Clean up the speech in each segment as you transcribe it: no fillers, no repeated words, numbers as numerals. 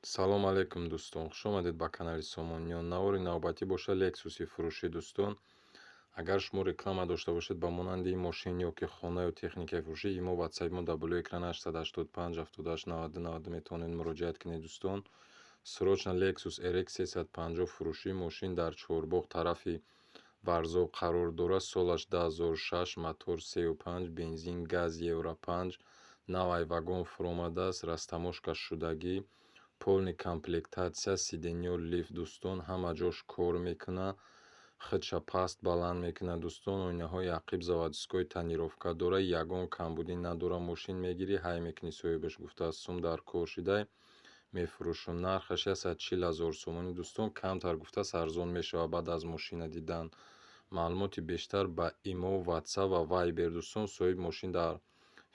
Салом алейкум, дӯстон, хушомадед ба канали Сомониён. Навори навбатӣ боша Лексуси фурӯшӣ, дӯстон. Агар шумо реклама дошта бошед ба монанди ин мошин ё ки хона ё техникаи фурӯшӣ, имо, ватсапи мо дар болои экран 885 78 92 92 метавонед муроҷиат кунед, дӯстон. Срочно Lexus RX 350 фурӯшӣ. Мошин дар Чорбоғ, тарафи Варзоб қарор дорад. Солаш 2006, мотор 3,5, бензин, газ, Евро 5, навай вагон фуромадааст, растаможка шудагӣ, полный комплектация, сиденьё лифт, дӯстон, ҳама ҷош кор мекунад, худша паст баланд мекунад, дӯстон, оинаҳои ақиб заводской тонировка дорад, ягон камбудӣ надорад. Мошин мегирӣ, ҳай мекунӣ, соҳибаш гуфтааст, сум дар кор шидай, мефурӯшам. Нархаш 140 000 сомонӣ, дӯстон, камтар гуфтааст, арзон мешавад баъд аз мошина дидан. Маълумоти бештар ба имо, ватсап ва вайбер, дӯстон. Соҳиби мошин дар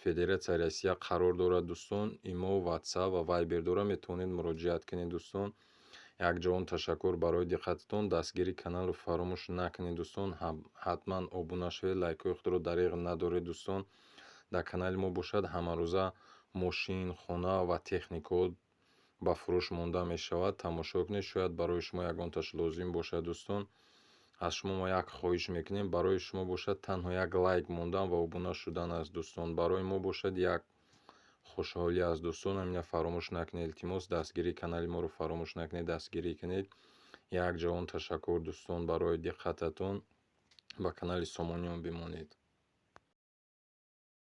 Федератсияи Россия қарор дорад, дӯстон, имо, ватсап ва вайбер дорад, метавонед муроҷиат кунед, дӯстон. Якҷоҳон ташаккур барои диққататон. Дастгирии каналро фаромӯш накунед, дӯстон, ҳатман обуна шавед, лайкҳои худро дареғ надоред, дӯстон. Дар канали мо бошад ҳамарӯза мошин, хона ва техникаҳо ба фурӯш монда мешавад. Тамошо кунед, шояд барои шумо ягонташ лозим бошад, дӯстон. Аз шумо мо як хоҳиш мекунем: барои шумо бошад танҳо як лайк мондан ва обуна шудан аст, дӯстон, барои мо бошад як хушҳолӣ аст, дӯстон. Ҳамина фаромӯш накунед, илтимос, дастгирии канали моро фаромӯш накунед, дастгирӣ кунед. Як ҷаҳон ташаккур, дӯстон, барои диққататон. Ба канали Сомониён бимонед.